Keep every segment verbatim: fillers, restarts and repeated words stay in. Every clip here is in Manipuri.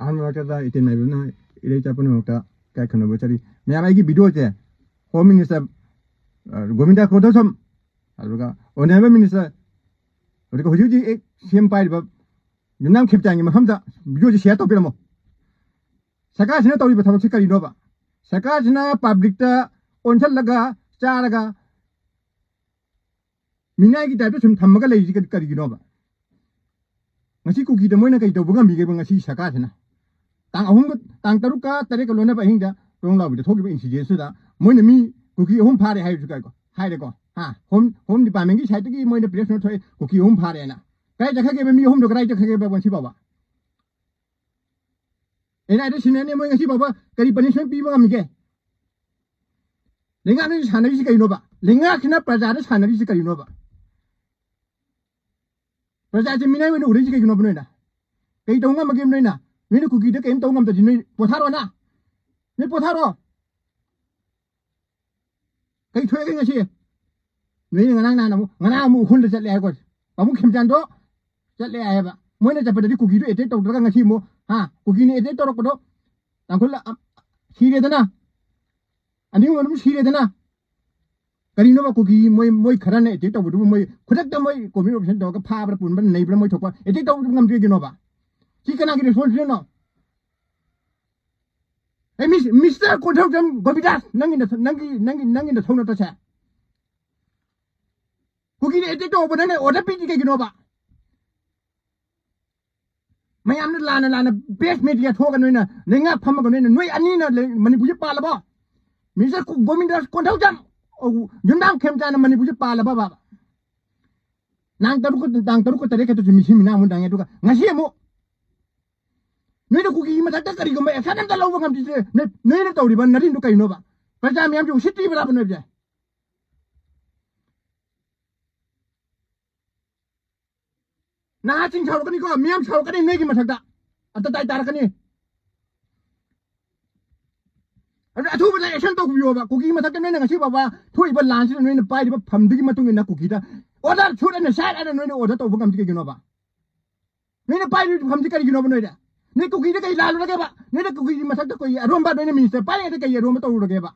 ꯑꯍꯥꯟꯕ ꯃꯛꯇꯗ ꯏꯇꯦꯟ ꯅꯥꯏꯕꯅ ꯏꯔꯩ ꯆꯠꯄ ꯅꯨꯃꯤꯠꯇ ꯏꯀꯥꯏ ꯈꯨꯝꯅꯕ ꯆꯠꯂꯤ꯫ ꯃꯌꯥꯝ, ꯑꯩꯒꯤ video ꯁꯦ Home Minister, ꯑ, ꯒꯣꯕꯤꯟꯗ ꯀꯣꯟꯊꯧꯖꯝ, ꯑꯗꯨꯒ Honourable Minister, ꯑꯗꯨꯒ ꯍꯧꯖꯤꯛ ꯍꯧꯖꯤꯛ ꯑꯦ ꯁꯤ ꯑꯦꯝ ꯄꯥꯏꯔꯤꯕ ꯌꯨꯝꯅꯥꯝ ꯈꯦꯝꯆꯥꯟꯒꯤ ꯃꯐꯝꯗ video ꯁꯦ share ꯇꯧꯕꯤꯔꯝꯃꯣ꯫ ꯁꯔꯀꯥꯔꯁꯤꯅ ꯇꯧꯔꯤꯕ ꯊꯕꯛꯁꯤ ꯀꯔꯤꯅꯣꯕ? ꯁꯔꯀꯥꯔꯁꯤꯅ public ꯇ ꯑꯣꯟꯁꯤꯜꯂꯒ ꯆꯥꯔꯒ ꯃꯤꯅꯥꯏꯒꯤ type ꯇ ꯁꯨꯝ ꯊꯝꯃꯒ ꯂꯩꯔꯤꯁꯤ ꯀꯔꯤ-, ꯀꯔꯤꯒꯤꯅꯣꯕ? ꯉꯁꯤ ꯀꯨꯀꯤꯗ ꯃꯣꯏꯅ ꯀꯩ ꯇꯧꯕ ꯉꯝꯃꯤꯒꯦꯕ ꯉꯁꯤ ꯁꯔꯀꯥꯔꯁꯤꯅ? ꯇꯥꯡ ꯑꯍꯨꯝꯒ, ꯇꯥꯡ ꯇꯔꯨꯛꯀ ꯇꯔꯦꯠꯀ ꯂꯣꯟꯅꯕ ꯑꯍꯤꯡꯗ ꯇꯣꯡꯂꯥꯎꯕꯤꯗ ꯊꯣꯛꯈꯤꯕ incident ꯁꯤꯗ ꯃꯣꯏꯅ ꯃꯤ ꯀꯨꯀꯤ ꯑꯍꯨꯝ ꯐꯥꯔꯦ ꯍꯥꯏꯔꯁꯨ ꯀꯥꯏꯀꯣ, ꯍꯥꯏꯔꯦꯀꯣ꯫ ꯍꯥ? Home, Home Department ꯀꯤ side ꯇꯒꯤ ꯃꯣꯏꯅ press note ꯊꯣꯛꯑꯦ, ꯀꯨꯀꯤ ꯑꯍꯨꯝ ꯐꯥꯔꯦꯅ꯫ ꯀꯗꯥꯏ ꯆꯠꯈ꯭ꯔꯒꯦꯕ ꯃꯤ ꯑꯍꯨꯝꯗꯣ, ꯀꯗꯥꯏ ꯆꯠꯈ꯭ꯔꯒꯦꯕ ꯉꯁꯤ ꯐꯥꯎꯕ? ꯑꯦꯟ ꯑꯥꯏ ꯑꯦꯗ ꯁꯤꯟꯅꯅꯤ ꯃꯣꯏ ꯉꯁꯤ ꯐꯥꯎꯕ ꯀꯔꯤ punishment ꯄꯤꯕ ꯉꯝꯃꯤꯒꯦ? ꯂꯩꯉꯥꯛꯅ ꯁꯥꯟꯅꯔꯤꯁꯤ ꯀꯩꯅꯣꯕ? ꯂꯩꯉꯥꯛꯁꯤꯅ ꯄ꯭ꯔꯖꯥꯗ ꯁꯥꯟꯅꯔꯤꯁꯤ ꯀꯩꯅꯣꯕ? ꯄ꯭ꯔꯖꯥꯁꯦ ꯃꯤꯅꯥꯏ ꯑꯣꯏꯅ ꯎꯔꯛꯏꯁꯤ ꯀꯩꯒꯤꯅꯣꯕ ꯅꯣꯏꯅ? ꯀꯩ ꯇꯧ ꯉꯝꯃꯒꯦ ꯅꯣꯏꯅ? ꯅꯣꯏꯅ ꯀꯨꯀꯤꯗ ꯀꯔꯤꯝ ꯇꯧ ꯉꯝꯗ꯭ꯔꯗꯤ ꯅꯣꯏ ꯄꯣꯊꯥꯔꯣ ꯅ? ꯅꯣꯏ ꯄꯣꯊꯥꯔꯣ꯫ ꯀꯩ ꯊꯣꯛꯑꯒꯦ ꯉꯁꯤ? ꯅꯣꯏꯅ ꯉꯔꯥꯡ ꯅꯍꯥꯟ ꯑꯃꯨꯛ, ꯉꯔꯥꯡ ꯑꯃꯨꯛ ꯎꯈ꯭ꯔꯨꯜꯗ ꯆꯠꯂꯦ ꯍꯥꯏꯀꯣ꯫ ꯄꯥꯕꯨꯡ ꯈꯦꯝꯆꯥꯟꯗꯣ ꯆꯠꯂꯦ ꯍꯥꯏꯌꯦꯕ꯫ ꯃꯣꯏꯅ ꯆꯠꯄꯗꯗꯤ ꯀꯨꯀꯤꯗꯨ attack ꯇꯧꯗ꯭ꯔꯒ ꯉꯁꯤ ꯑꯃꯨꯛ, ꯍꯥ, ꯀꯨꯀꯤꯅ attack ꯇꯧꯔꯛꯄꯗꯣ ꯇꯥꯡꯈꯨꯜ ꯑ-, ꯁꯤꯔꯦꯗꯅ꯫ ꯑꯅꯤ ꯑꯍꯨꯝ ꯑꯗꯨꯝ ꯁꯤꯔꯦꯗꯅ꯫ ꯀꯔꯤꯅꯣꯕ ꯀꯨꯀꯤ ꯃꯣꯏ, ꯃꯣꯏ ꯈꯔꯅ attack ꯇꯧꯕꯗꯨꯕꯨ ꯃꯣꯏ ꯈꯨꯗꯛꯇ ꯃꯣꯏ community organization ꯇꯧꯔꯒ ꯐꯥꯕ꯭ꯔꯥ ꯄꯨꯟꯕ꯭ꯔꯥ ꯅꯩꯕ꯭ꯔꯥ ꯃꯣꯏ ꯊꯣꯛꯄ attack ꯇꯧꯕ ꯉꯝꯗ꯭ꯔꯤꯗꯨꯅꯣꯕ? ꯁꯤ ꯀꯅꯥꯒꯤ responsibility ꯅꯣ? ꯑꯦ, ꯃꯤꯁ-, ꯃꯤꯁꯇꯔ ꯀꯣꯟꯊꯧꯖꯝ ꯒꯣꯕꯤꯟꯗꯥꯁ, ꯅꯪꯒꯤ ꯅꯊ-, ꯅꯪꯒꯤ, ꯅꯪꯒꯤ, ꯅꯪꯒꯤ ꯅꯊꯧ ꯅꯠꯇ꯭ꯔꯁꯦ? ꯀꯨꯀꯤꯅ attack ꯇꯧꯕ ꯅꯪꯅ order ꯄꯤꯗꯤ ꯀꯩꯒꯤꯅꯣꯕ? ꯃꯌꯥꯝꯅ ꯂꯥꯟꯅ ꯂꯥꯟꯅ press media ꯊꯣꯛꯑꯒ ꯅꯣꯏꯅ ꯂꯩꯉꯥꯛ ꯐꯝꯃꯒ ꯅꯣꯏꯅ, ꯅꯣꯏ ꯑꯅꯤꯅ ꯂꯩ-, ꯃꯅꯤꯄꯨꯔꯁꯦ ꯄꯥꯜꯂꯕꯣ? ꯃꯤꯁꯇꯔ ꯀꯣ-, ꯒꯣꯕꯤꯟꯗꯥꯁ ꯀꯣꯟꯊꯧꯖꯝ, ꯑꯧ, ꯌꯨꯝꯅꯥꯝ ꯈꯦꯝꯆꯥꯟꯅ ꯃꯅꯤꯄꯨꯔꯁꯦ ꯄꯥꯜꯂꯕ ꯕꯥꯕ? ꯅꯥꯡ ꯇꯔꯨꯛ, ꯇꯥꯡ ꯇꯔꯨꯛꯀ ꯇꯔꯦꯠꯀ ꯇꯨꯁꯨ ꯃꯤꯁꯤ ꯃꯤꯅꯥ ꯑꯃꯨꯛ ꯇꯥꯡꯉꯦ, ꯑꯗꯨꯒ ꯉꯁꯤ ꯑꯃꯨꯛ ꯅꯣꯏꯅ ꯀꯨꯀꯤꯒꯤ ꯃꯊꯛꯇ ꯀꯔꯤꯒꯨꯝꯕ action ꯑꯝꯇ ꯂꯧꯕ ꯉꯝꯗ꯭ꯔꯤꯁꯦ ꯅꯣꯏ-, ꯅꯣꯏꯅ ꯇꯧꯔꯤꯕ ꯅꯔꯤꯟꯗꯨ ꯀꯩꯅꯣꯕ? ꯄ꯭ꯔꯖꯥ ꯃꯌꯥꯝꯁꯦ ꯎꯁꯤꯠꯇ꯭ꯔꯤꯕ꯭ꯔꯥꯕ ꯅꯣꯏꯁꯦ? ꯅꯍꯥꯁꯤꯡ ꯁꯥꯎꯔꯛꯀꯅꯤꯀꯣ, ꯃꯤꯌꯥꯝ ꯁꯥꯎꯔꯛꯀꯅꯤ ꯅꯣꯏꯒꯤ ꯃꯊꯛꯇ, ꯑꯇ ꯇꯥꯏ ꯇꯥꯔꯛꯀꯅꯤ꯫ ꯑꯗꯨ ꯑꯊꯨꯕꯗ action ꯇꯧꯕꯤꯌꯣꯕ꯫ ꯀꯨꯀꯤ ꯃꯊꯛꯇ ꯅꯣꯏꯅ ꯉꯁꯤ ꯐꯥꯎꯕ ꯊꯣꯛꯏꯕ ꯂꯥꯟꯁꯤꯗ ꯅꯣꯏꯅ ꯄꯥꯏꯔꯤꯕ ꯐꯝꯗꯨꯒꯤ ꯃꯇꯨꯡ ꯏꯟꯅ ꯀꯨꯀꯤꯗ order ꯁꯨꯠ ꯑꯅ ꯁꯥꯏꯠ ꯑꯅ ꯅꯣꯏꯅ order ꯇꯧꯕ ꯉꯝꯗꯤ ꯀꯩꯒꯤꯅꯣꯕ? ꯅꯣꯏꯅ ꯄꯥꯏꯔꯤꯕ ꯐꯝꯁꯤ ꯀꯔꯤꯒꯤꯅꯣꯕ ꯅꯣꯏꯅ? ꯅꯣꯏ ꯀꯨꯀꯤꯗ ꯀꯩ ꯂꯥꯜꯂꯨꯔꯒꯦꯕ? ꯅꯣꯏꯅ ꯀꯨꯀꯤꯒꯤ ꯃꯊꯛꯇ ꯀꯩ ꯑꯔꯣꯝꯕ, ꯅꯣꯏꯅ ꯃꯤꯅꯤꯁꯇꯔ ꯄꯥꯏꯔꯤꯉꯩꯗ ꯀꯩ ꯑꯔꯣꯝꯕ ꯇꯧꯔꯨꯔꯒꯦꯕ?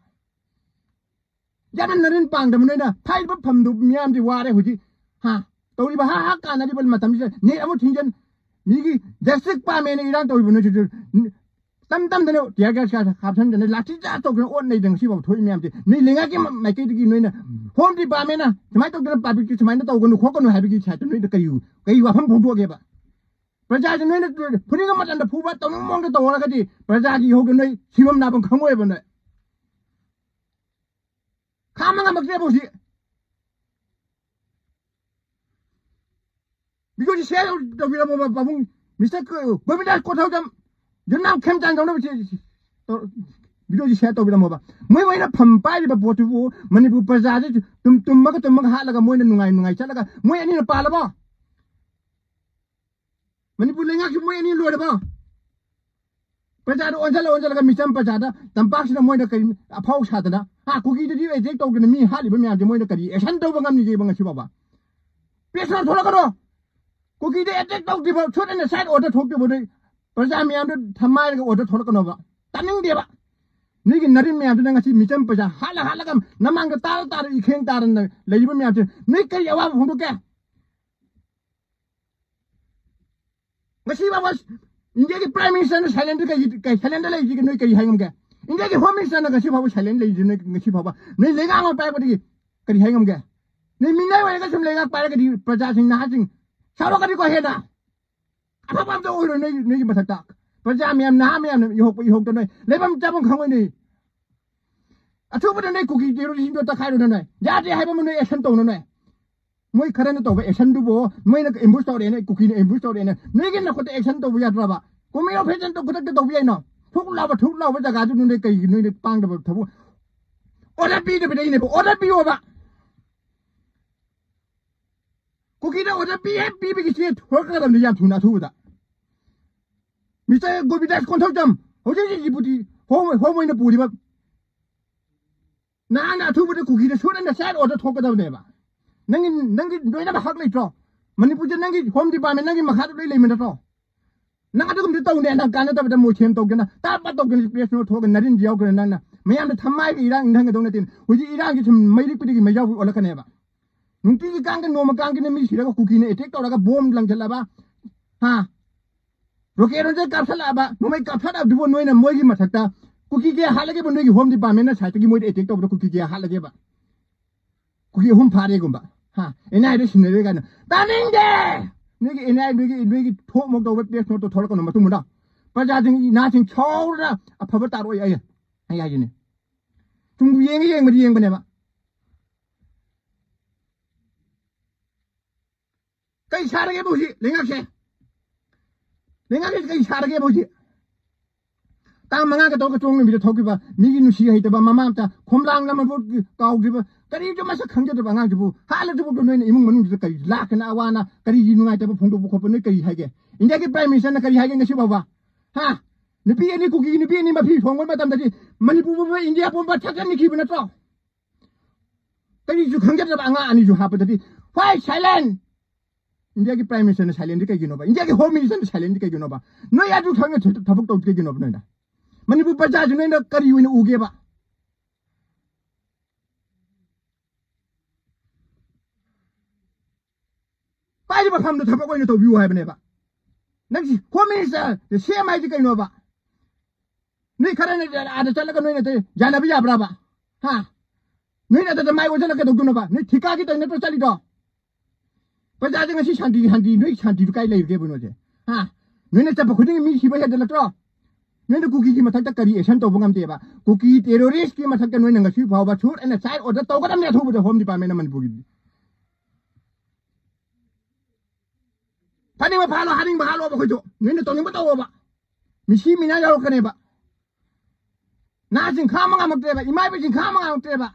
ꯌꯥꯝꯅ ꯅꯔꯤꯟ ꯄꯥꯡꯗꯕ ꯅꯣꯏꯅ ꯐꯥꯏꯔꯤꯕ ꯐꯝꯗꯨ ꯃꯤꯌꯥꯝꯗꯤ ꯋꯥꯔꯦ ꯍꯧꯖꯤꯛ꯫ ꯍꯥ? ꯇꯧꯔꯤꯕ ꯍꯥ ꯍꯥ ꯀꯥꯟꯅꯔꯤꯕ ꯃꯇꯝꯁꯤꯗ ꯅꯦꯠ ꯑꯃꯨꯛ ꯊꯤꯡꯖꯤꯟ, ꯃꯤꯒꯤ ꯖꯁꯇꯤꯁ ꯄꯥꯝꯃꯦꯅ ꯏꯔꯥꯡ ꯇꯧꯔꯤꯕ ꯅꯣꯏꯁꯤꯁꯨ ꯇꯝ ꯇꯝꯗꯅ ꯇꯤꯌꯔ ꯒ꯭ꯌꯥꯁ ꯀꯥ ꯍꯥꯞꯁꯟꯗꯅ ꯂꯥꯊꯤ ꯆꯥꯔꯖ ꯇꯧꯗꯅ ꯑꯣꯠ ꯅꯩꯗꯅ ꯉꯁꯤꯐꯥꯎ ꯊꯣꯛꯏ ꯃꯌꯥꯝꯁꯦ ꯅꯣꯏ ꯂꯩꯉꯥꯛꯀꯤ ꯃ-, ꯃꯥꯏꯀꯩꯗꯒꯤ ꯅꯣꯏꯅ ꯍꯣꯝ ꯗꯤꯄꯥꯔꯠꯃꯦꯟꯅ ꯁꯨꯃꯥꯏꯅ ꯇꯧꯗꯅ ꯄꯥꯕ꯭ꯂꯤꯛꯇ ꯁꯨꯃꯥꯏꯅ ꯇꯧꯒꯅꯨ ꯈꯣꯠꯀꯅꯨ ꯍꯥꯏꯕꯒꯤ ꯁꯥꯏꯠꯇ ꯅꯣꯏꯗ ꯀꯔꯤ, ꯀꯔꯤ ꯋꯥꯐꯝ ꯐꯣꯡꯗꯣꯛꯑꯒꯦꯕ? ꯄ꯭ꯔꯖꯥꯁꯦ ꯅꯣꯏꯅ ꯐꯨꯅꯤꯡꯕ ꯃꯇꯝꯗ ꯐꯨꯕ, ꯇꯧꯅꯤꯡꯕ ꯃꯑꯣꯡꯗ ꯇꯧꯔꯒꯗꯤ ꯄ꯭ꯔꯖꯥꯒꯤ ꯏꯍꯧꯗ ꯅꯣꯏ ꯁꯤꯐꯝ ꯅꯥꯐꯝ ꯈꯪꯉꯣꯏꯕ ꯅꯣꯏ꯫ ꯈꯥꯝꯕ ꯉꯝꯃꯛꯇ꯭ꯔꯦꯕ ꯍꯧꯖꯤꯛ꯫ ꯚꯤꯗꯤꯑꯣꯁꯤ ꯁꯤꯌꯔ ꯇꯧꯕꯤꯔꯝꯃꯣꯕ ꯄꯥꯕꯨꯡ ꯃꯤꯁꯇꯔ ꯒꯣꯕꯤꯟꯗꯥꯁ ꯀꯣꯊꯧꯖꯝ, ꯌꯨꯝꯅꯥꯝ ꯈꯦꯝꯆꯥꯟ ꯀꯧꯅꯕ ꯁꯤ-, ꯁꯤ-, ꯇꯧ-, ꯚꯤꯗꯤꯑꯣꯁꯤ ꯁꯤꯌꯔ ꯇꯧꯕꯤꯔꯝꯃꯣꯕ꯫ ꯃꯣꯏ ꯃꯣꯏꯅ ꯐꯝ ꯄꯥꯏꯔꯤꯕ ꯄꯣꯠꯇꯨꯕꯨ ꯃꯅꯤꯄꯨꯔ ꯄ꯭ꯔꯖꯥꯁꯤ ꯇꯨꯝ-, ꯇꯨꯝꯃꯒ ꯇꯨꯝꯃꯒ ꯍꯥꯠꯂꯒ ꯃꯣꯏꯅ ꯅꯨꯡꯉꯥꯏ ꯅꯨꯡꯉꯥꯏ ꯆꯠꯂꯒ ꯃꯣꯏ ꯑꯅꯤꯅ ꯄꯥꯜꯂꯕꯣ? ꯃꯅꯤꯄꯨꯔ ꯂꯩꯉꯥꯛꯁꯤ ꯃꯣꯏ ꯑꯅꯤ ꯂꯣꯏꯔꯕꯣ? ꯄ꯭ꯔꯖꯥꯗ ꯑꯣꯟꯁꯤꯜꯂ ꯑꯣꯟꯁꯤꯜꯂꯒ ꯃꯤꯆꯝ ꯄ꯭ꯔꯖꯥꯗ ꯇꯝꯄꯥꯛꯁꯤꯗ ꯃꯣꯏꯅ ꯀꯔꯤ ꯑꯐꯥꯎ ꯁꯥꯗꯅ, ꯍꯥ, ꯀꯨꯀꯤꯗꯗꯤ ꯑꯦꯇꯦꯛ ꯇꯧꯗꯅ ꯃꯤ ꯍꯥꯠꯂꯤꯕ ꯃꯌꯥꯝꯁꯦ ꯃꯣꯏꯅ ꯀꯔꯤ ꯑꯦꯛꯁꯟ ꯇꯧꯕ ꯉꯝꯃꯤꯒꯦꯕ ꯉꯁꯤ ꯐꯥꯎꯕ? ꯄ꯭ꯔꯦꯁ ꯅꯣꯠ ꯊꯣꯛꯂꯛꯀꯅꯣ꯫ ꯀꯨꯀꯤꯗ ꯑꯦꯇꯦꯛ ꯇꯧꯗ꯭ꯔꯤꯕ, ꯁꯨꯠ ꯑꯦꯟ ꯁꯥꯏꯠ ꯑꯣꯔꯗꯔ ꯊꯣꯛꯇ꯭ꯔꯤꯕ ꯅꯣꯏ ꯄ꯭ꯔꯖꯥ ꯃꯌꯥꯝꯗꯣ ꯊꯝꯃꯥꯏꯔꯒ ꯑꯣꯔꯗꯔ ꯊꯣꯛꯂꯛꯀꯅꯣꯕ꯫ ꯇꯥꯅꯤꯡꯗꯦꯕ꯫ ꯅꯣꯏꯒꯤ ꯅꯔꯤꯟ ꯃꯌꯥꯝꯗꯨꯅ ꯉꯁꯤ ꯃꯤꯆꯝ ꯄ꯭ꯔꯖꯥ ꯍꯥꯠꯂ ꯍꯥꯠꯂꯒ ꯅꯃꯥꯡꯗ ꯇꯥꯔ ꯇꯥꯔ ꯏꯈꯦꯡ ꯇꯥꯔꯅ ꯂꯩꯔꯤꯕ ꯃꯌꯥꯝꯁꯦ ꯅꯣꯏ ꯀꯔꯤ ꯑꯋꯥꯕ ꯐꯣꯡꯗꯣꯛꯀꯦ? ꯉꯁꯤ ꯐꯥꯎꯕ ꯏꯟꯗꯤꯌꯥꯒꯤ ꯄ꯭ꯔꯥꯏꯝ ꯃꯤꯅꯤꯁꯇꯔꯅ ꯁꯥꯏꯂꯦꯟꯗ ꯀꯩ, ꯀꯩ ꯁꯥꯏꯂꯦꯟꯗ ꯂꯩꯔꯤꯁꯤ ꯅꯣꯏ ꯀꯔꯤ ꯍꯥꯏ ꯉꯝꯒꯦ? ꯏꯟꯗꯤꯌꯥꯒꯤ ꯍꯣꯝ ꯃꯤꯅꯤꯁꯇꯔꯅ ꯉꯁꯤ ꯐꯥꯎꯕ ꯁꯥꯏꯂꯦꯟ ꯂꯩꯔꯤꯁꯤ ꯅꯣꯏ ꯉꯁꯤ ꯐꯥꯎꯕ? ꯅꯣꯏ ꯂꯩꯉꯥꯛ ꯑꯃ ꯄꯥꯏꯔꯛꯄꯗꯒꯤ ꯀꯔꯤ ꯍꯥꯏ ꯉꯝꯒꯦ? ꯅꯣꯏ ꯃꯤꯅꯥꯏ ꯑꯣꯏꯔꯒ ꯁꯨꯝ ꯂꯩꯉꯥꯛ ꯄꯥꯏꯔꯒꯗꯤ ꯄ꯭ꯔꯖꯥꯁꯤꯡ, ꯅꯍꯥꯁꯤꯡ ꯁꯥꯎꯔꯛꯀꯅꯤꯀꯣ ꯍꯦꯟꯅ꯫ ꯑꯐꯕ ꯑꯝꯇ ꯑꯣꯏꯔꯣꯏ ꯅꯣꯏ, ꯅꯣꯏꯒꯤ ꯃꯊꯛꯇ꯫ ꯄ꯭ꯔꯖꯥ ꯃꯌꯥꯝ, ꯅꯍꯥ ꯃꯌꯥꯝꯅ ꯏꯍꯣꯛꯄ ꯏꯍꯣꯛꯇ ꯅꯣꯏ ꯂꯩꯐꯝ ꯆꯥꯐꯝ ꯈꯪꯉꯣꯏ ꯅꯣꯏ꯫ ꯑꯊꯨꯕꯗ ꯅꯣꯏ ꯀꯨꯀꯤ ꯇꯦꯔꯣꯔꯤꯁꯁꯤꯡꯗꯣ ꯇꯛꯈꯥꯏꯔꯣ ꯅꯣꯏ꯫ ꯌꯥꯗꯦ ꯍꯥꯏꯕ ꯑꯃ ꯅꯣꯏ ꯑꯦꯛꯁꯟ ꯇꯧꯅ ꯅꯣꯏ꯫ ꯃꯣꯏ ꯈꯔꯅ ꯇꯧꯕ ꯑꯦꯛꯁꯟꯗꯨꯕꯨ ꯅꯣꯏꯅ ꯑꯦꯝꯕꯨꯁ ꯇꯧꯔꯛꯑꯦꯅ, ꯀꯨꯀꯤꯅ ꯑꯦꯝꯕꯨꯁ ꯇꯧꯔꯛꯑꯦꯅ ꯅꯣꯏꯒꯤ ꯅꯈꯨꯠꯇ ꯑꯦꯛꯁꯟ ꯇꯧꯕ ꯌꯥꯗ꯭ꯔꯕ? ꯀꯨꯝꯃꯤꯔꯣ ꯐꯦꯁꯟ ꯈꯨꯗꯛꯇ ꯇꯧꯕ ꯌꯥꯏꯅꯣ? ꯊꯨꯛ ꯂꯥꯎꯕ, ꯊꯨꯛ ꯂꯥꯎꯕ ꯖꯒꯥꯗꯨ ꯅꯣꯏ ꯀꯩꯒꯤ ꯅꯣꯏꯅ ꯄꯥꯡꯗꯕ ꯊꯕꯛ? ꯑꯣꯔꯗꯔ ꯄꯤꯗꯕꯤꯗ ꯑꯩꯅꯦꯕ, ꯑꯣꯔꯗꯔ ꯄꯤꯌꯣꯕ꯫ ꯀꯨꯀꯤꯗ ꯑꯣꯔꯗꯔ ꯄꯤ ꯍꯦꯛ ꯄꯤꯕꯒꯤ ꯆꯦ ꯊꯣꯔꯛꯀꯗꯕꯅꯤ ꯌꯥꯝ ꯊꯨꯅ ꯑꯊꯨꯕꯗ꯫ ꯃꯤꯁꯇꯔ ꯒꯣꯕꯤꯟꯗꯥꯁ ꯀꯣꯟꯊꯧꯖꯝ, ꯍꯧꯖꯤꯛ ꯍꯧꯖꯤꯛ ꯗꯤꯄꯨꯇꯤ ꯍꯣꯝ, ꯍꯣꯝ ꯑꯣꯏꯅ ꯄꯨꯔꯤꯕ ꯅꯍꯥꯟꯅ ꯑꯊꯨꯕꯗ ꯀꯨꯀꯤꯗ ꯁꯨꯠ ꯑꯦꯟ ꯁꯥꯏꯠ ꯑꯣꯔꯗꯔ ꯊꯣꯛꯀꯗꯕꯅꯦꯕ꯫ ꯅꯪꯒꯤ, ꯅꯪꯒꯤ ꯂꯣꯏꯅꯃꯛ ꯍꯛ ꯂꯩꯇ꯭ꯔꯣ? ꯃꯅꯤꯄꯨꯔꯁꯦ ꯅꯪꯒꯤ ꯍꯣꯝ ꯗꯤꯄꯥꯔꯠꯃꯦꯟ ꯅꯪꯒꯤ ꯃꯈꯥꯗ ꯂꯣꯏ ꯂꯩꯕ ꯅꯠꯇ꯭ꯔꯣ? ꯅꯪ ꯑꯗꯨꯒꯨꯝꯕꯗꯤ ꯇꯧꯅꯦ, ꯅꯪ ꯀꯥꯟꯅꯗꯕꯗ ꯃꯣꯏꯊꯦꯝ ꯇꯧꯗꯅ, ꯇꯥꯞ ꯇꯥꯞ ꯇꯧꯗꯅ press note ꯊꯣꯛꯑꯒ ꯅꯔꯤꯟꯗꯤ ꯌꯥꯎꯈ꯭ꯔꯦ ꯅꯪꯅ꯫ ꯃꯌꯥꯝꯗ ꯊꯝꯃꯥꯏꯒꯤ ꯏꯔꯥꯡ ꯏꯪꯍꯟꯒꯗꯧ ꯅꯠꯇꯦ꯫ ꯍꯧꯖꯤꯛ ꯏꯔꯥꯡꯁꯤ ꯁꯨꯝ ꯃꯩꯔꯤꯛꯄꯗꯒꯤ ꯃꯩꯖꯥꯎꯕꯤ ꯑꯣꯜꯂꯛꯀꯅꯦꯕ꯫ ꯅꯨꯡꯇꯤꯒꯤ ꯀꯥꯡꯒ ꯅꯣꯡꯃ ꯀꯥꯡꯒꯤꯅ ꯃꯤ ꯁꯤꯔꯒ ꯀꯨꯀꯤꯅ attack ꯇꯧꯔꯒ bomb ꯂꯪꯁꯤꯜꯂꯕ, ꯍꯥ? Rocket launcher ꯀꯥꯞꯁꯜꯂꯛꯑꯕ, ꯅꯣꯡꯃꯩ ꯀꯥꯞꯁꯜꯂꯛꯑꯕꯗꯨꯕꯨ ꯅꯣꯏꯅ ꯃꯣꯏꯒꯤ ꯃꯊꯛꯇ ꯀꯨꯀꯤ ꯀꯌꯥ ꯍꯥꯠꯂꯒꯦꯕ ꯅꯣꯏꯒꯤ home department ꯅ side ꯇꯒꯤ ꯃꯣꯏꯗ attack ꯇꯧꯕꯗ ꯀꯨꯀꯤ ꯀꯌꯥ ꯍꯥꯠꯂꯒꯦꯕ? ꯀꯨꯀꯤ ꯑꯍꯨꯝ ꯐꯥꯔꯦꯒꯨꯝꯕ, ꯍꯥ? N I A ꯗ ꯁꯤꯟꯅꯔꯦ ꯀꯥꯏꯅ꯫ ꯇꯥꯅꯤꯡꯗꯦ! ꯅꯣꯏꯒꯤ N I A, ꯅꯣꯏꯒꯤ, ꯅꯣꯏꯒꯤ ꯊꯣꯛ ꯃꯣꯛ ꯇꯧꯕ press note ꯇꯣ ꯊꯣꯛꯂꯛꯀꯅꯨ ꯃꯇꯨꯡ ꯃꯅꯥꯎ꯫ ꯄ꯭ꯔꯖꯥꯁꯤꯡ, ꯅꯍꯥꯁꯤꯡ ꯁꯥꯎꯔ ꯑꯐꯕ ꯇꯥꯔꯣꯏ ꯑꯩ, ꯑꯩ ꯍꯥꯏꯁꯤꯅꯦ꯫ ꯁꯨꯝ ꯌꯦꯡꯉ ꯌꯦꯡꯕꯗꯤ ꯌꯦꯡꯕꯅꯦꯕ꯫ ꯀꯩ ꯁꯥꯔꯒꯦꯕ ꯍꯧꯖꯤꯛ ꯂꯩꯉꯥꯛꯁꯦ? ꯂꯩꯉꯥꯛꯁꯦ ꯀꯩ ꯁꯥꯔꯒꯦꯕ ꯍꯧꯖꯤꯛ? ꯇꯥꯡ ꯃꯉꯥꯒ ꯇꯔꯨꯛꯀ ꯆꯣꯡ ꯅꯨꯃꯤꯠꯇ ꯊꯣꯛꯈꯤꯕ, ꯃꯤꯒꯤ ꯅꯨꯡꯁꯤ ꯍꯩꯇꯕ, ꯃꯃꯥ ꯃꯆꯥ ꯈꯣꯝꯂꯥꯡ ꯑꯃꯕꯨ ꯀꯥꯎꯈꯤꯕ, ꯀꯔꯤꯁꯨ ꯃꯁꯛ ꯈꯪꯖꯗꯕ ꯑꯉꯥꯡꯁꯤꯕꯨ ꯍꯥꯠꯂꯗꯨꯕꯨ ꯅꯣꯏꯅ ꯏꯃꯨꯡ ꯃꯅꯨꯡꯗꯨꯗ ꯀꯔꯤ ꯂꯥꯛꯀꯅ ꯑꯋꯥꯅ, ꯀꯔꯤꯒꯤ ꯅꯨꯡꯉꯥꯏꯇꯕ ꯐꯣꯡꯗꯣꯛꯄ ꯈꯣꯠꯄ ꯅꯣꯏ ꯀꯔꯤ ꯍꯥꯏꯒꯦ? ꯏꯟꯗꯤꯌꯥꯒꯤ Prime Minister ꯅ ꯀꯔꯤ ꯍꯥꯏꯒꯦ ꯉꯁꯤ ꯐꯥꯎꯕ? ꯍꯥ? ꯅꯨꯄꯤ ꯑꯅꯤ, ꯀꯨꯀꯤ ꯅꯨꯄꯤ ꯑꯅꯤ ꯃꯐꯤ ꯁꯣꯡꯕ ꯃꯇꯝꯗꯗꯤ ꯃꯅꯤꯄꯨꯔ ꯄꯨꯝꯕ, ꯏꯟꯗꯤꯌꯥ ꯄꯨꯝꯕ ꯊꯛꯆꯟꯈꯤꯕ ꯅꯠꯇ꯭ꯔꯣ? ꯀꯔꯤꯁꯨ ꯈꯪꯖꯗ꯭ꯔꯕ ꯑꯉꯥꯡ ꯑꯅꯤꯁꯨ ꯍꯥꯞꯄꯗꯗꯤ, "Why silent?" ꯏꯟꯗꯤꯌꯥꯒꯤ Prime Minister ꯅ silent ꯗꯤ ꯀꯩꯒꯤꯅꯣꯕ? ꯏꯟꯗꯤꯌꯥꯒꯤ Home Minister ꯅ silent ꯗꯤ ꯀꯩꯒꯤꯅꯣꯕ? ꯅꯣꯏ ꯑꯗꯨ ꯈꯪꯅ ꯊ-, ꯊꯕꯛ ꯇꯧꯗꯤ ꯀꯩꯒꯤꯅꯣꯕ ꯅꯣꯏꯅ? ꯃꯅꯤꯄꯨꯔ ꯄ꯭ꯔꯖꯥꯁꯤ ꯅꯣꯏꯅ ꯀꯔꯤ ꯑꯣꯏꯅ ꯎꯒꯦꯕ? ꯄꯥꯏꯔꯤꯕ ꯐꯝꯗꯣ ꯊꯕꯛ ꯑꯣꯏꯅ ꯇꯧꯕꯤꯌꯨ ꯍꯥꯏꯕꯅꯦꯕ꯫ ꯅꯪꯁꯤ Home Minister ꯁꯤ ꯑꯦꯝ ꯍꯥꯏꯁꯤ ꯀꯩꯅꯣꯕ? ꯅꯣꯏ ꯈꯔꯅ ꯑꯥꯗ ꯆꯠꯂꯒ ꯅꯣꯏꯅ ꯇꯧ-, ꯌꯥꯅꯕ ꯌꯥꯕ꯭ꯔꯥꯕ? ꯍꯥ? ꯅꯣꯏꯅ ꯑꯗꯨꯗ ꯃꯥꯏ ꯑꯣꯟꯁꯤꯜꯂꯒ ꯀꯩꯗꯧꯗꯣꯏꯅꯣꯕ? ꯅꯣꯏ ꯊꯤꯀꯥꯒꯤ ꯇꯧ ꯅꯠꯇ꯭ꯔꯣ ꯆꯠꯂꯤꯗꯣ? ꯄ꯭ꯔꯖꯥꯁꯦ ꯉꯁꯤ ꯁꯥꯟꯇꯤ, ꯁꯥꯟꯇꯤ, ꯅꯣꯏ ꯁꯥꯟꯇꯤꯗꯨ ꯀꯥꯏ ꯂꯩꯔꯒꯦꯕ ꯅꯣꯏꯁꯦ? ꯍꯥ? ꯅꯣꯏꯅ ꯆꯠꯄ ꯈꯨꯗꯤꯡꯒꯤ ꯃꯤ ꯁꯤꯕ ꯍꯦꯟꯖꯜꯂꯛꯇ꯭ꯔꯣ? ꯅꯣꯏꯅ ꯀꯨꯀꯤꯒꯤ ꯃꯊꯛꯇ ꯀꯔꯤ action ꯇꯧꯕ ꯉꯝꯗꯦꯕ? ꯀꯨꯀꯤ terrorist ꯀꯤ ꯃꯊꯛꯇ ꯅꯣꯏꯅ ꯉꯁꯤ ꯐꯥꯎꯕ shoot and side order ꯇꯧꯒꯗꯕꯅꯦ ꯑꯊꯨꯕꯗ Home Department ꯅ ꯃꯅꯤꯄꯨꯔꯒꯤ꯫ ꯐꯥꯅꯤꯡꯕ ꯐꯥꯂꯣ, ꯍꯥꯠꯅꯤꯡꯕ ꯍꯥꯠꯂꯣꯕ ꯑꯩꯈꯣꯏꯁꯨ꯫ ꯅꯣꯏꯅ ꯇꯧꯅꯤꯡꯕ ꯇꯧꯋꯣꯕ꯫ ꯃꯤꯁꯤ ꯃꯤꯅꯥ ꯌꯥꯎꯔꯛꯀꯅꯦꯕ꯫ ꯅꯍꯥꯁꯤꯡ ꯈꯥꯡꯕ ꯉꯝꯃꯛꯇ꯭ꯔꯦꯕ, ꯏꯃꯥ ꯏꯕꯦꯟꯁꯤꯡ ꯈꯥꯡꯕ ꯉꯝꯃꯛꯇ꯭ꯔꯦꯕ꯫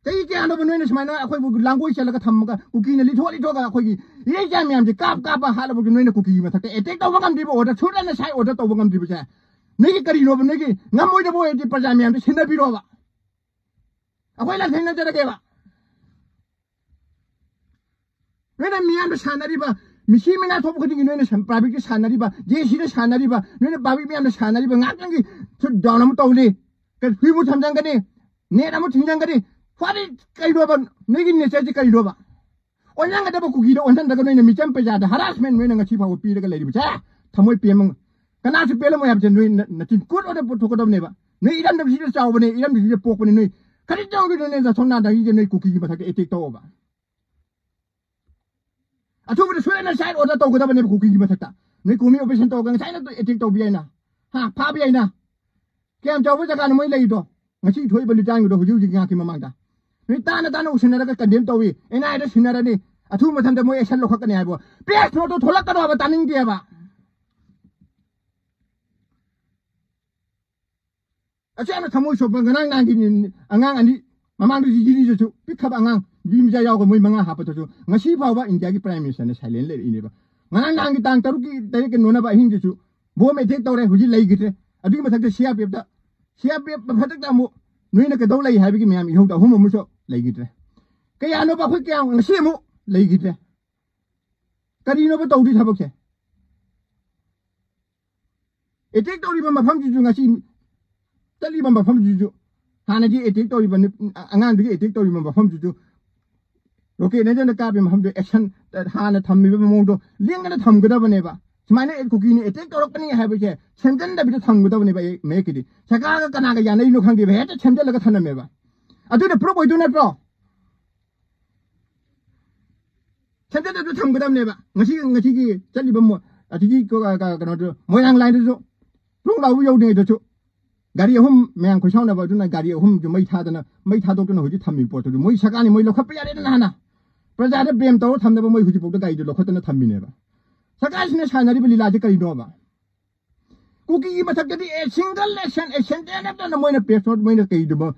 ꯆꯍꯤ ꯀꯌꯥꯅꯣꯕ ꯅꯣꯏꯅ ꯁꯨꯃꯥꯏꯅ ꯑꯩꯈꯣꯏꯕꯨ ꯂꯥꯡꯒꯣꯏ ꯆꯠꯂꯒ ꯊꯝꯃꯒ ꯀꯨꯀꯤꯅ ꯂꯤꯊꯣꯛ ꯂꯤꯊꯣꯛꯑꯒ ꯑꯩꯈꯣꯏꯒꯤ ꯏꯔꯩꯆꯥ ꯃꯌꯥꯝꯁꯦ ꯀꯥꯞ ꯀꯥꯞꯄ ꯍꯥꯠꯂꯕꯁꯨ ꯅꯣꯏꯅ ꯀꯨꯀꯤꯒꯤ ꯃꯊꯛꯇ attack ꯇꯧꯕ ꯉꯝꯗ꯭ꯔꯤꯕ, order, shoot and side order ꯇꯧꯕ ꯉꯝꯗ꯭ꯔꯤꯕꯁꯦ ꯅꯣꯏꯒꯤ ꯀꯔꯤꯅꯣꯕ? ꯅꯣꯏꯒꯤ ꯉꯝꯃꯣꯏꯗꯕ ꯑꯣꯏꯔꯗꯤ ꯄ꯭ꯔꯖꯥ ꯃꯌꯥꯝꯗꯣ ꯁꯤꯟꯅꯕꯤꯔꯣꯕ꯫ ꯑꯩꯈꯣꯏ ꯂꯥꯟꯊꯦꯡꯅꯖꯔꯒꯦꯕ꯫ ꯅꯣꯏꯅ ꯃꯤꯌꯥꯝꯗ ꯁꯥꯟꯅꯔꯤꯕ ꯃꯤꯁꯤ ꯃꯤꯅꯥ ꯊꯣꯛꯄ ꯈꯨꯗꯤꯡꯒꯤ ꯅꯣꯏꯅ ꯁꯝ-, ꯄ꯭ꯔꯥꯏꯚꯦꯠꯀꯤ ꯁꯥꯟꯅꯔꯤꯕ, ꯖꯦ ꯁꯤꯗ ꯁꯥꯟꯅꯔꯤꯕ, ꯅꯣꯏꯅ ꯄꯥꯕ꯭ꯂꯤꯛ ꯃꯌꯥꯝꯅ ꯁꯥꯟꯅꯔꯤꯕ, ꯉꯥꯛꯇꯪꯒꯤ ꯁꯨꯠ ꯗꯥꯎꯟ ꯑꯃ ꯇꯧꯅꯤ, ꯀ-, ꯍꯨꯏꯕꯨ ꯊꯝꯖꯟꯒꯅꯤ, ꯅꯦꯠ ꯑꯃ ꯊꯤꯡꯖꯟꯒꯅꯤ, ꯋꯥꯔꯤ ꯀꯩꯅꯣꯕ? ꯅꯣꯏꯒꯤ ꯅꯦꯆꯔꯁꯤ ꯀꯩꯅꯣꯕ? ꯑꯣꯟꯁꯤꯟꯒꯗꯕ ꯀꯨꯀꯤꯗ ꯑꯣꯟꯁꯤꯟꯗ꯭ꯔꯒ ꯅꯣꯏꯅ ꯃꯤꯆꯝ ꯄ꯭ꯔꯖꯥꯗ ꯍꯔꯥꯁꯃꯦꯟ ꯅꯣꯏꯅ ꯉꯁꯤ ꯐꯥꯎꯕ ꯄꯤꯔꯒ ꯂꯩꯔꯤꯕꯁꯦ ꯊꯃꯣꯏ ꯄꯦꯟꯕ ꯉ-, ꯀꯅꯥꯁꯨ ꯄꯦꯜꯂꯝꯃꯣꯏ ꯍꯥꯏꯕꯁꯦ ꯅꯣꯏ ꯅ-, ꯅꯆꯤꯟ ꯀꯣꯠ ꯑꯣꯏꯅ ꯄꯨꯊꯣꯛꯀꯗꯕꯅꯦꯕ꯫ ꯅꯣꯏ ꯏꯔꯝꯗꯝꯁꯤꯗ ꯆꯥꯎꯕꯅꯦ, ꯏꯔꯝꯗꯝꯁꯤꯗ ꯄꯣꯛꯄꯅꯦ, ꯅꯣꯏ ꯀꯔꯤ ꯇꯧꯔꯒꯦ ꯅꯣꯏ ꯅꯁꯣꯝ ꯅꯥꯗꯒꯤꯁꯦ ꯅꯣꯏ ꯀꯨꯀꯤꯒꯤ ꯃꯊꯛꯇ ꯑꯦꯇꯦꯛ ꯇꯧꯑꯣꯕ? ꯑꯊꯨꯕꯗ ꯁꯣꯏꯗꯅ ꯁꯥꯏꯠ ꯑꯣꯔꯗꯔ ꯇꯧꯒꯗꯕꯅꯦꯕ ꯀꯨꯀꯤꯒꯤ ꯃꯊꯛꯇ꯫ ꯅꯣꯏ ꯀꯣꯃꯤ ꯑꯣꯄꯔꯦꯁꯟ ꯇꯧꯔꯒ ꯉꯁꯥꯏꯅ ꯑꯦꯇꯦꯛ ꯇꯧꯕ ꯌꯥꯏꯅ, ꯍꯥ, ꯐꯥꯕ ꯌꯥꯏꯅ꯫ ꯀꯌꯥꯝ ꯆꯥꯎꯕ ꯖꯒꯥꯅꯣ ꯃꯣꯏ ꯂꯩꯔꯤꯗꯣ? ꯉꯁꯤ ꯊꯣꯛꯏꯕ ꯂꯤꯇꯥꯟꯒꯤꯗꯣ ꯍꯧꯖꯤꯛ ꯍꯧꯖꯤꯛ ꯉꯥꯛꯀꯤ ꯃꯃꯥꯡꯗ ꯅꯣꯏ ꯇꯥꯅ ꯇꯥꯅ ꯎꯁꯤꯟꯅꯔꯒ ꯀꯟꯗꯦꯝ ꯇꯧꯏ, ꯑꯦꯟ ꯑꯥꯏ ꯑꯦꯗ ꯁꯤꯟꯅꯔꯅꯤ, ꯑꯊꯨꯕ ꯃꯇꯝꯗ ꯃꯣꯏ ꯑꯦꯛꯁꯟ ꯂꯧꯈꯠꯀꯅꯤ ꯍꯥꯏꯕ ꯄ꯭ꯔꯦꯁ ꯅꯣꯠꯇꯣ ꯊꯣꯛꯂꯛꯀꯅꯣ ꯍꯥꯏꯕ, ꯇꯥꯅꯤꯡꯗꯦꯕ꯫ ꯑꯁꯨꯛ ꯌꯥꯝꯅ ꯊꯃꯣꯏ ꯁꯣꯛꯄ ꯉꯔꯥꯡ ꯅꯍꯥꯟꯒꯤ ꯑꯉꯥꯡ ꯑꯅꯤ, ꯃꯃꯥꯡꯗ ꯖꯤꯖꯤꯔꯤꯗꯁꯨ ꯄꯤꯛꯈ꯭ꯔꯕ ꯑꯉꯥꯡ ꯅꯨꯄꯤ ꯃꯆꯥ ꯌꯥꯎꯒ ꯃꯣꯏ ꯃꯉꯥ ꯍꯥꯞꯄꯗꯁꯨ ꯉꯁꯤ ꯐꯥꯎꯕ ꯏꯟꯗꯤꯌꯥꯒꯤ ꯄ꯭ꯔꯥꯏꯝ ꯃꯤꯅꯤꯁꯇꯔꯅ ꯁꯥꯏꯂꯦꯟ ꯂꯩꯔꯛꯏꯅꯦꯕ꯫ ꯉꯔꯥꯡ ꯅꯍꯥꯟꯒꯤ ꯇꯥꯡ ꯇꯔꯨꯛꯀꯤ ꯇꯔꯦꯠꯀꯤ ꯅꯣꯟꯅꯕ ꯑꯍꯤꯡꯗꯨꯁꯨ ꯕꯣꯝ ꯑꯦꯇꯦꯛ ꯇꯧꯔꯦ, ꯍꯧꯖꯤꯛ ꯂꯩꯈꯤꯗ꯭ꯔꯦ꯫ ꯑꯗꯨꯒꯤ ꯃꯊꯛꯇ C R P ꯑꯦꯐꯇ, C R P F ꯃꯊꯛꯇ ꯑꯃꯨꯛ ꯅꯣꯏꯅ ꯀꯩꯗꯧ ꯂꯩ ꯍꯥꯏꯕꯒꯤ ꯃꯌꯥꯝ ꯏꯍꯧꯗ ꯑꯍꯨꯝ ꯑꯃꯁꯨ ꯂꯩꯈꯤꯗ꯭ꯔꯦ꯫ ꯀꯌꯥꯅꯣꯕ ꯑꯩꯈꯣꯏ ꯀꯌꯥꯝ ꯉꯁꯤ ꯑꯃꯨꯛ ꯂꯩꯈꯤꯗ꯭ꯔꯦ? ꯀꯔꯤꯅꯣꯕ ꯇꯧꯗꯣꯏ ꯊꯕꯛꯁꯦ? ꯑꯦꯇꯦꯛ ꯇꯧꯔꯤꯕ ꯃꯐꯝꯁꯤꯁꯨ, ꯉꯁꯤ ꯆꯠꯂꯤꯕ ꯃꯐꯝꯁꯤꯁꯨ, ꯍꯥꯟꯅꯒꯤ ꯑꯦꯇꯦꯛ ꯇꯧꯔꯤꯕ ꯅꯨ-, ꯑꯉꯥꯡꯗꯨꯒꯤ ꯑꯦꯇꯦꯛ ꯇꯧꯔꯤꯕ ꯃꯐꯝꯁꯤꯁꯨ, ꯔꯣꯀꯦꯠ ꯅꯦꯖꯟꯗ ꯀꯥꯞꯄꯤꯕ ꯃꯐꯝꯗꯨ ꯑꯦꯛꯁꯟ ꯍꯥꯟꯅ ꯊꯝꯃꯤꯕ ꯃꯑꯣꯡꯗꯣ ꯂꯦꯡꯗꯅ ꯊꯝꯒꯗꯕꯅꯦꯕ꯫ ꯁꯨꯃꯥꯏꯅ ꯑꯦ-, ꯀꯨꯀꯤꯅ ꯑꯦꯇꯦꯛ ꯇꯧꯔꯛꯀꯅꯤ ꯍꯥꯏꯕꯁꯦ ꯁꯦꯝꯖꯤꯟꯗꯕꯤꯗ ꯊꯝꯒꯗꯕꯅꯦꯕ꯫ ꯑꯩ ꯃꯌꯦꯛꯀꯤꯗꯤ ꯁꯔꯀꯥꯔꯒ ꯀꯅꯥꯒ ꯌꯥꯅꯔꯤꯅꯣ ꯈꯪꯗꯦꯕ, ꯍꯦꯛꯇ ꯁꯦꯝꯖꯤꯜꯂꯒ ꯊꯝꯂꯝꯃꯦꯕ꯫ ꯑꯗꯨꯅ ꯄ꯭ꯔꯨꯞ ꯑꯣꯏꯗꯣꯏ ꯅꯠꯇ꯭ꯔꯣ? ꯁꯦꯝꯖꯤꯜꯂꯒ ꯊꯝꯒꯗꯕꯅꯦꯕ꯫ ꯉꯁꯤ, ꯉꯁꯤꯒꯤ ꯆꯠꯂꯤꯕ ꯃꯣ-, ꯑꯁꯤꯒꯤ ꯀ-, ꯀ-, ꯀꯩꯅꯣꯗꯨ, ꯃꯣꯏꯔꯥꯡ ꯂꯥꯏꯟꯗꯨꯁꯨ ꯇ꯭ꯔꯣꯡ ꯂꯥꯎꯕ ꯌꯧꯗ꯭ꯔꯤꯉꯩꯗꯁꯨ ꯒꯥꯔꯤ ꯑꯍꯨꯝ ꯃꯌꯥꯝ ꯈꯣꯏꯁꯥꯎꯅꯕ ꯑꯗꯨꯅ ꯒꯥꯔꯤ ꯑꯍꯨꯝꯁꯨ ꯃꯩ ꯊꯥꯗꯅ, ꯃꯩ ꯊꯥꯗꯣꯛꯇꯅ ꯍꯧꯖꯤꯛ ꯊꯝꯃꯤ ꯄꯣꯠꯇꯨꯗꯤ ꯃꯣꯏ ꯁꯔꯀꯥꯔꯅꯤ, ꯃꯣꯏ ꯂꯧꯈꯠꯄ ꯌꯥꯔꯦꯗꯅ ꯍꯥꯟꯅ꯫ ꯄ꯭ꯔꯖꯥꯗ ꯕ꯭ꯂꯦꯝ ꯇꯧꯔ ꯊꯝꯅꯕ ꯃꯣꯏ ꯍꯧꯖꯤꯛꯐꯥꯎꯗ ꯒꯥꯔꯤꯗꯨ ꯂꯧꯈꯠꯇꯅ ꯊꯝꯃꯤꯅꯦꯕ꯫ ꯁꯔꯀꯥꯔꯁꯤꯅ ꯁꯥꯟꯅꯔꯤꯕ ꯂꯤꯂꯥꯁꯦ ꯀꯔꯤꯅꯣꯕ? ꯀꯨꯀꯤꯒꯤ ꯃꯊꯛꯇꯗꯤ ꯑꯦ ꯁꯤꯡꯒꯜ ꯑꯦꯛꯁꯟ, ꯑꯦꯛꯁꯟ ꯑꯃꯠꯇꯅ ꯃꯣꯏꯅ ꯄ꯭ꯔꯦꯁ ꯅꯣꯠ, ꯃꯣꯏꯅ ꯀꯩꯗꯨꯕ,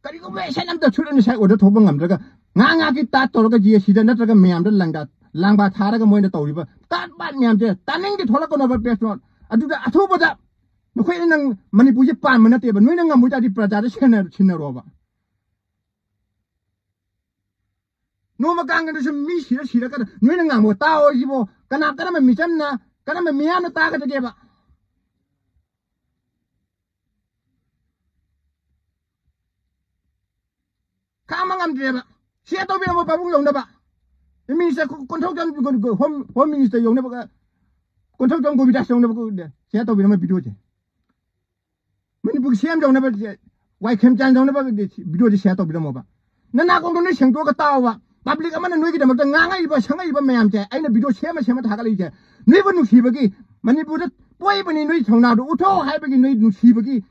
ꯀꯔꯤꯒꯨꯝꯕ ꯑꯦꯛꯁꯟ ꯑꯝꯇ ꯁꯨꯠ ꯑꯦꯟ ꯁꯥꯏꯠ ꯑꯣꯔꯗꯔ ꯊꯣꯛꯄ ꯉꯝꯗ꯭ꯔꯒ ꯉꯥ ꯉꯥꯒꯤ ꯇꯥꯠ ꯇꯧꯔꯒ ꯖꯤ ꯑꯦꯁ ꯁꯤꯗ ꯅꯠꯇ꯭ꯔꯒ ꯃꯌꯥꯝꯗ ꯂꯥꯡꯗꯥ-, ꯂꯥꯡꯕꯥ ꯊꯥꯔꯒ ꯃꯣꯏꯅ ꯇꯧꯔꯤꯕ ꯇꯥꯠ ꯄꯥꯠ ꯃꯌꯥꯝꯁꯦ ꯇꯥꯅꯤꯡꯗꯦ, ꯊꯣꯛꯂꯛꯀꯅꯣꯕ ꯄ꯭ꯔꯦꯁ ꯅꯣꯠ꯫ ꯑꯗꯨꯗ ꯑꯊꯨꯕꯗ ꯅꯈꯣꯏꯅ ꯅꯪ ꯃꯅꯤꯄꯨꯔꯁꯦ ꯄꯥꯟꯕ ꯅꯠꯇꯦꯕ, ꯅꯣꯏꯅ ꯉꯝꯃꯣꯏ ꯇꯥꯔꯗꯤ ꯄ꯭ꯔꯖꯥꯗ ꯁꯤꯟꯅ-, ꯁꯤꯟꯅꯔꯣꯕ꯫ ꯅꯣꯡꯃ ꯀꯥꯡꯒꯗꯁꯨ ꯃꯤ ꯁꯤꯔ ꯁꯤꯔꯀꯥꯟꯗ ꯅꯣꯏꯅ ꯉꯥꯡꯕ ꯇꯥꯑꯣ ꯁꯤꯕꯣ꯫ ꯀꯅꯥ, ꯀꯔꯝꯕ ꯃꯤꯆꯝꯅ, ꯀꯔꯝꯕ ꯃꯤꯌꯥꯝꯅ ꯇꯥꯒꯗꯒꯦꯕ? ꯈꯥꯡꯕ ꯉꯝꯗ꯭ꯔꯦꯕ꯫ ꯁꯤꯌꯔ ꯇꯧꯕꯤꯔꯝꯃꯣ ꯄꯥꯕꯨꯡ ꯌꯧꯅꯕ꯫ Minister Konthoujam, home, home minister ꯌꯧꯅꯕ, ꯀꯣꯟꯊꯧꯖꯝ ꯒꯣꯕꯤꯟꯗꯥꯁ ꯌꯧꯅꯕ ꯁꯤꯌꯔ ꯇꯧꯕꯤꯔꯝꯃꯣ ꯚꯤꯗꯤꯑꯣꯁꯦ꯫ ꯃꯅꯤꯄꯨꯔꯒꯤ ꯁꯤ ꯑꯦꯝ ꯌꯧꯅꯕ, ꯋꯥꯏ ꯈꯦꯝꯆꯥꯟ ꯌꯧꯅꯕ ꯚꯤꯗꯤꯑꯣꯁꯦ ꯁꯤꯌꯔ ꯇꯧꯕꯤꯔꯝꯃꯣꯕ꯫ ꯅꯅꯥꯀꯣꯡꯗꯣ ꯅꯣꯏ ꯁꯦꯡꯗꯣꯛꯑꯒ ꯇꯥꯎꯕ꯫ ꯄꯕ꯭ꯂꯤꯛ ꯑꯃꯅ ꯅꯣꯏꯒꯤꯗꯃꯛꯇ ꯉꯥꯡꯉꯛꯏꯕ, ꯁꯪꯉꯛꯏꯕ ꯃꯌꯥꯝꯁꯦ, ꯑꯩꯅ ꯚꯤꯗꯤꯑꯣ ꯁꯦꯝꯃ ꯁꯦꯝꯃ ꯊꯥꯒꯠꯂꯛꯏꯁꯦ ꯅꯣꯏꯕꯨ ꯅꯨꯡꯁꯤꯕꯒꯤ, ꯃꯅꯤꯄꯨꯔꯗ ꯄꯣꯛꯏꯕꯅꯤ ꯅꯣꯏ ꯊꯧꯅꯥꯗꯣ ꯎꯠꯊꯣꯛꯑꯣ ꯍꯥꯏꯕꯒꯤ, ꯅꯣꯏ ꯅꯨꯡꯁꯤꯕꯒꯤ,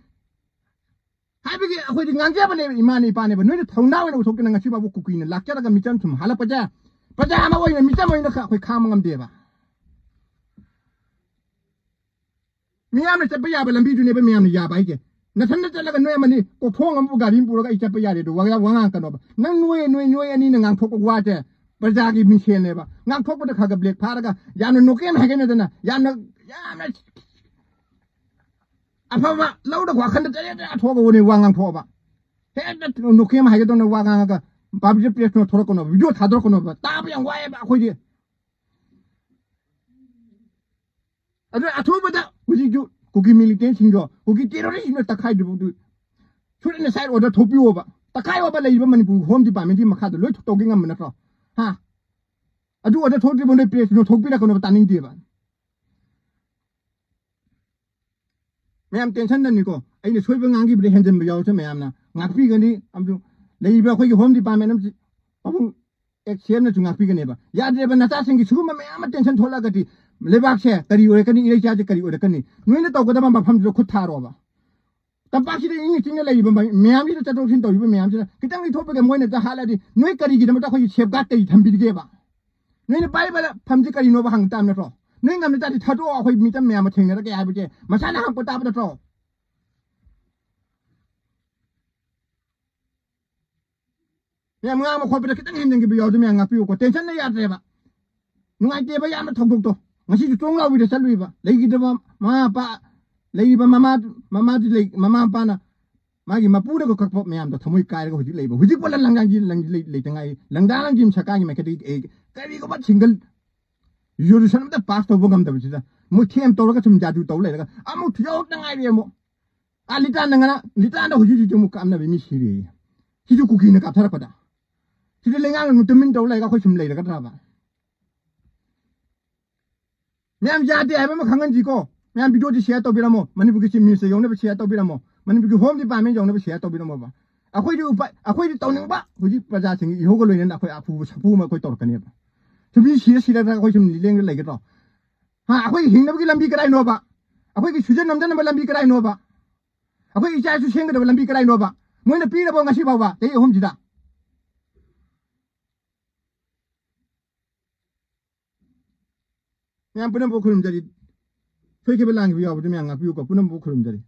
ꯍꯥꯏꯕꯒꯤ ꯑꯩꯈꯣꯏꯗꯤ ꯉꯥꯡꯖꯕꯅꯦꯕ, ꯏꯃꯥꯅꯦ ꯏꯄꯥꯅꯦꯕ꯫ ꯅꯣꯏꯅ ꯊꯧꯅꯥ ꯑꯣꯏꯅ ꯎꯠꯊꯣꯛꯇꯅ ꯉꯁꯤ ꯐꯥꯎꯕ ꯀꯨꯀꯤꯅ ꯂꯥꯛꯆꯔꯒ ꯃꯤꯆꯝ ꯁꯨꯝ ꯍꯥꯜꯂꯛꯄꯁꯦ, ꯄ꯭ꯔꯖꯥ ꯑꯃ ꯑꯣꯏꯅ, ꯃꯤꯆꯝ ꯑꯣꯏꯅ ꯑꯩꯈꯣꯏ ꯈꯥꯡꯕ ꯉꯝꯗꯦꯕ꯫ ꯃꯤꯌꯥꯝꯅ ꯆꯠꯄ ꯌꯥꯕ ꯂꯝꯕꯤꯗꯨꯅꯦꯕ ꯃꯌꯥꯝꯅ ꯌꯥꯕ ꯍꯥꯏꯁꯦ꯫ ꯅꯊꯟꯗ ꯆꯠꯂꯒ ꯅꯣꯏ ꯑꯃꯅꯤ ꯀꯣꯛꯊꯣꯡ ꯑꯃꯕꯨ ꯒꯥꯔꯤ ꯑꯃ ꯄꯨꯔꯒ ꯑꯩ ꯆꯠꯄ ꯌꯥꯔꯦ ꯑꯗꯣ ꯋꯥ-, ꯋꯥꯉꯥꯡ ꯀꯩꯅꯣꯕ꯫ ꯅꯪ ꯅꯣꯏ, ꯅꯣꯏ, ꯅꯣꯏ ꯑꯅꯤꯅ ꯉꯥꯡꯊꯣꯛꯄ ꯋꯥꯁꯦ ꯄ꯭ꯔꯖꯥꯒꯤ ꯃꯤꯡꯁꯦꯜꯅꯦꯕ꯫ ꯉꯥꯡꯊꯣꯛꯄꯗ ꯈꯔ ꯈꯔ ꯕ꯭ꯔꯦꯛ ꯐꯥꯔꯒ ꯌꯥꯝꯅ ꯅꯣꯀꯦꯝ ꯍꯥꯏꯒꯠꯅꯗꯅ ꯌꯥꯝꯅ, ꯌꯥꯝꯅ ꯑꯐꯕ ꯂꯧꯗ ꯋꯥꯈꯟꯗ ꯇꯔꯦꯠ ꯇꯔꯦꯠ ꯊꯣꯛꯑꯒ ꯋꯥꯔꯤ ꯋꯥ ꯉꯥꯡꯊꯣꯛꯑꯕ꯫ ꯍꯦꯛꯇ ꯅꯣꯀꯦꯝ ꯍꯥꯏꯒꯗꯧꯅ ꯋꯥ ꯉꯥꯡꯉꯒ ꯄꯕ꯭ꯂꯤꯛ ꯄ꯭ꯂꯦꯁꯇ ꯊꯣꯛꯂꯛꯀꯅꯣꯕ, ꯚꯤꯗꯤꯑꯣ ꯊꯥꯗꯣꯔꯛꯀꯅꯣꯕ꯫ ꯇꯥꯕ ꯌꯥꯝ ꯋꯥꯏꯑꯦꯕ ꯑꯩꯈꯣꯏꯗꯤ꯫ ꯑꯗꯨꯅ ꯑꯊꯨꯕꯗ ꯍꯧꯖꯤꯛꯁꯨ ꯀꯨꯀꯤ ꯃꯤꯂꯤꯇꯦꯟꯁꯤꯡꯗꯣ, ꯀꯨꯀꯤ ꯇꯦꯔꯣꯔꯤꯁꯁꯤꯡꯗꯣ ꯇꯛꯈꯥꯏꯗ꯭ꯔꯤꯕꯧꯗꯤ ꯁꯨꯗꯅ ꯁꯥꯏꯠ ꯑꯣꯔꯗꯔ ꯊꯣꯛꯄꯤꯌꯣꯕ꯫ ꯇꯛꯈꯥꯏꯌꯣꯕ ꯂꯩꯔꯤꯕ ꯃꯅꯤꯄꯨꯔ ꯍꯣꯝ ꯗꯤꯄꯥꯔꯠꯃꯦꯟꯒꯤ ꯃꯈꯥꯗ ꯂꯣꯏ ꯇꯧꯒꯦ ꯉꯝꯕ ꯅꯠꯇ꯭ꯔꯣ? ꯍꯥ? ꯑꯗꯨ ꯑꯣꯔꯗꯔ ꯊꯣꯛꯇ꯭ꯔꯤꯕ ꯅꯣꯏ ꯄ꯭ꯔꯦꯁꯇꯨꯅ ꯊꯣꯛꯄꯤꯔꯛꯀꯅꯣꯕ, ꯇꯥꯅꯤꯡꯗꯦꯕ꯫ ꯃꯌꯥꯝ ꯇꯦꯟꯁꯟꯗꯅꯤꯀꯣ꯫ ꯑꯩꯅ ꯁꯣꯏꯕ ꯉꯥꯡꯈꯤꯕꯗ ꯍꯦꯟꯖꯟꯕ ꯌꯥꯎꯔꯁꯨ ꯃꯌꯥꯝꯅ ꯉꯥꯛꯄꯤꯒꯅꯤ꯫ ꯑꯃꯁꯨꯡ ꯂꯩꯔꯤꯕ ꯑꯩꯈꯣꯏꯒꯤ ꯍꯣꯝ ꯗꯤꯄꯥꯔꯠꯃꯦꯟ ꯑꯃꯁꯨ ꯄꯥꯕꯨꯡ ꯑꯦꯛꯁ ꯁꯤ ꯑꯦꯝꯅꯁꯨ ꯉꯥꯛꯄꯤꯒꯅꯦꯕ꯫ ꯌꯥꯗ꯭ꯔꯦꯕ, ꯅꯆꯥꯁꯤꯡꯒꯤ ꯁꯤꯒꯨꯝꯕ ꯃꯌꯥꯝ ꯑꯃ ꯇꯦꯟꯁꯟ ꯊꯣꯛꯂꯛꯑꯒꯗꯤ ꯂꯩꯕꯥꯛꯁꯦ ꯀꯔꯤ ꯑꯣꯏꯔꯛꯀꯅꯤ, ꯏꯔꯩꯆꯥꯁꯦ ꯀꯔꯤ ꯑꯣꯏꯔꯛꯀꯅꯤ? ꯅꯣꯏꯅ ꯇꯧꯒꯗꯕ ꯃꯐꯝꯗꯨꯗ ꯈꯨꯠ ꯊꯥꯔꯣꯕ꯫ ꯇꯝꯄꯥꯛꯁꯤꯗ ꯏꯪꯅ ꯆꯤꯛꯅ ꯂꯩꯔꯤꯕ ꯃ-, ꯃꯌꯥꯝꯁꯤꯗ ꯆꯠꯊꯣꯛ ꯆꯠꯁꯤꯟ ꯇꯧꯔꯤꯕ ꯃꯌꯥꯝꯁꯤꯗ ꯈꯤꯇꯪ ꯏꯟꯊꯣꯛꯄꯒ ꯃꯣꯏꯅ ꯍꯦꯛꯇ ꯍꯥꯠꯂꯗꯤ ꯅꯣꯏ ꯀꯔꯤꯒꯤꯗꯃꯛꯇ ꯑꯩꯈꯣꯏꯒꯤ ꯁꯦꯐ ꯒꯥꯔꯗ ꯀꯔꯤ ꯊꯝꯕꯤꯔꯤꯒꯦꯕ? ꯅꯣꯏꯅ ꯄꯥꯏꯔꯤꯕ ꯐꯝꯁꯦ ꯀꯔꯤꯅꯣꯕ ꯍꯪ ꯇꯥꯕ ꯅꯠꯇ꯭ꯔꯣ? ꯅꯣꯏ ꯉꯝꯅ ꯇꯥꯔꯗꯤ ꯊꯥꯗꯣꯛꯑꯣ, ꯑꯩꯈꯣꯏ ꯃꯤꯆꯝ ꯃꯌꯥꯝ ꯑꯃ ꯊꯦꯡꯅꯔꯒꯦ ꯍꯥꯏꯕꯁꯦ ꯃꯁꯥꯅ ꯍꯪꯉꯛꯄ ꯇꯥꯕ ꯅꯠꯇ꯭ꯔꯣ? ꯃꯌꯥꯝ ꯉꯥꯡꯕ ꯈꯣꯠꯄꯗ ꯈꯤꯇꯪ ꯍꯦꯟꯖꯟꯈꯤꯕ ꯌꯥꯎꯔꯗꯤ ꯃꯌꯥꯝ ꯉꯥꯛꯄꯤꯌꯨꯀꯣ꯫ ꯇꯦꯟꯁꯟꯅ ꯌꯥꯗ꯭ꯔꯦꯕ꯫ ꯅꯨꯡꯉꯥꯏꯇꯦꯕ ꯌꯥꯝꯅ ꯊꯧꯗꯣꯛꯇꯣ꯫ ꯉꯁꯤꯁꯨ ꯆꯣꯡ ꯂꯥꯎꯕꯤꯗ ꯆꯠꯂꯨꯏꯕ꯫ ꯂꯩꯈꯤꯗꯕ ꯃꯃꯥ ꯃꯄꯥ, ꯂꯩꯔꯤꯕ ꯃꯃꯥ, ꯃꯃꯥꯗꯨ ꯂꯩ-, ꯃꯃꯥ ꯃꯄꯥꯅ ꯃꯥꯒꯤ ꯃꯄꯨꯅꯒ ꯀꯛꯄ ꯃꯌꯥꯝꯗꯣ ꯊꯃꯣꯏ ꯀꯥꯏꯔꯒ ꯍꯧꯖꯤꯛ ꯂꯩꯕ, ꯍꯧꯖꯤꯛ ꯄꯣꯠꯂ ꯂꯪꯗꯥꯡꯒꯤ ꯂꯪ-, ꯂꯩ-, ꯂꯩꯇ ꯉꯥꯏꯔꯤ꯫ ꯂꯪꯗꯥ ꯂꯪꯖꯤꯝ ꯁꯔꯀꯥꯔꯒꯤ ꯃꯥꯏꯀꯩꯗꯒꯤ ꯑꯩ ꯀꯔꯤꯒꯨꯝꯕ ꯁꯤꯡꯒꯜ ꯔꯤꯖꯣꯂꯨꯁꯟ ꯑꯃꯇ ꯄꯥꯁ ꯇꯧꯕ ꯉꯝꯗꯕꯁꯤꯗ ꯃꯣꯏ ꯊꯦꯝ ꯇꯧꯔꯒ ꯁꯨꯝ ꯖꯥꯗꯨ ꯇꯧ ꯂꯩꯔꯒ ꯑꯃꯨꯛ ꯊꯨꯖꯥꯎꯇ ꯉꯥꯏꯔꯦ ꯑꯃꯨꯛ꯫ ꯑꯥ, ꯂꯤꯇꯥꯟꯗ ꯉꯔꯥꯡ, ꯂꯤꯇꯥꯟꯗ ꯍꯧꯖꯤꯛ ꯍꯧꯖꯤꯛ ꯑꯃꯨꯛ ꯀꯥꯞꯅꯕ ꯃꯤ ꯁꯤꯔꯦꯌꯦ꯫ ꯁꯤꯁꯨ ꯀꯨꯀꯤꯅ ꯀꯥꯞꯊꯔꯛꯄꯗ꯫ ꯁꯤꯗ ꯂꯩꯉꯥꯛꯅ ꯇꯨꯃꯤꯟ ꯇꯧ ꯂꯩꯔꯒ ꯑꯩꯈꯣꯏ ꯁꯨꯝ ꯂꯩꯔꯒꯗ꯭ꯔꯕ? ꯃꯌꯥꯝ ꯌꯥꯗꯦ ꯍꯥꯏꯕ ꯑꯃ ꯈꯪꯍꯟꯁꯤꯀꯣ꯫ ꯃꯌꯥꯝ ꯚꯤꯗꯤꯑꯣꯁꯤ ꯁꯤꯌꯔ ꯇꯧꯕꯤꯔꯝꯃꯣ꯫ ꯃꯅꯤꯄꯨꯔꯒꯤ ꯆꯤꯐ ꯃꯤꯅꯤꯁꯇꯔ ꯌꯧꯅꯕ ꯁꯤꯌꯔ ꯇꯧꯕꯤꯔꯝꯃꯣ꯫ ꯃꯅꯤꯄꯨꯔꯒꯤ ꯍꯣꯝ ꯗꯤꯄꯥꯔꯠꯃꯦꯟ ꯌꯧꯅꯕ ꯁꯤꯌꯔ ꯇꯧꯕꯤꯔꯝꯃꯣꯕ꯫ ꯑꯩꯈꯣꯏꯗꯤ ꯎꯄꯥꯏ, ꯑꯩꯈꯣꯏꯗꯤ ꯇꯧꯅꯤꯡꯕ ꯍꯧꯖꯤꯛ ꯄ꯭ꯔꯖꯥꯁꯤꯡꯒꯤ ꯏꯍꯧꯒ ꯂꯣꯏꯅꯅ ꯑꯩꯈꯣꯏ ꯑꯐꯨꯕ ꯁꯥꯐꯨ ꯑꯃ ꯑꯩꯈꯣꯏ ꯇꯧꯔꯛꯀꯅꯦꯕ꯫ ꯁꯨꯝ ꯃꯤ ꯁꯤꯔ ꯁꯤꯔꯒ ꯑꯩꯈꯣꯏ ꯁꯨꯝ ꯂꯦꯡꯗ ꯂꯩꯒꯗ꯭ꯔꯣ? ꯍꯥ, ꯑꯩꯈꯣꯏꯒꯤ ꯍꯤꯡꯅꯕꯒꯤ ꯂꯝꯕꯤ ꯀꯗꯥꯏꯅꯣꯕ? ꯑꯩꯈꯣꯏꯒꯤ ꯁꯨꯖꯟ ꯅꯣꯝꯖꯅꯕ ꯂꯝꯕꯤ ꯀꯗꯥꯏꯅꯣꯕ? ꯑꯩꯈꯣꯏ ꯏꯆꯥ ꯏꯁꯨ ꯁꯦꯝꯒꯗꯕ ꯂꯝꯕꯤ ꯀꯗꯥꯏꯅꯣꯕ? ꯃꯣꯏꯅ ꯄꯤꯔꯕꯣ ꯉꯁꯤ ꯐꯥꯎꯕ ꯆꯍꯤ ꯑꯍꯨꯝꯁꯤꯗ? ꯃꯌꯥꯝ ꯄꯨꯝꯅꯃꯛꯄꯨ ꯈꯨꯔꯨꯝꯖꯔꯤ꯫ ꯁꯣꯏꯈꯤꯕ ꯂꯥꯟꯈꯤꯕ ꯌꯥꯎꯕꯗꯨ ꯃꯌꯥꯝ ꯉꯥꯛꯄꯤꯌꯨꯀꯣ꯫ ꯄꯨꯝꯅꯃꯛꯄꯨ ꯈꯨꯔꯨꯝꯖꯔꯤ꯫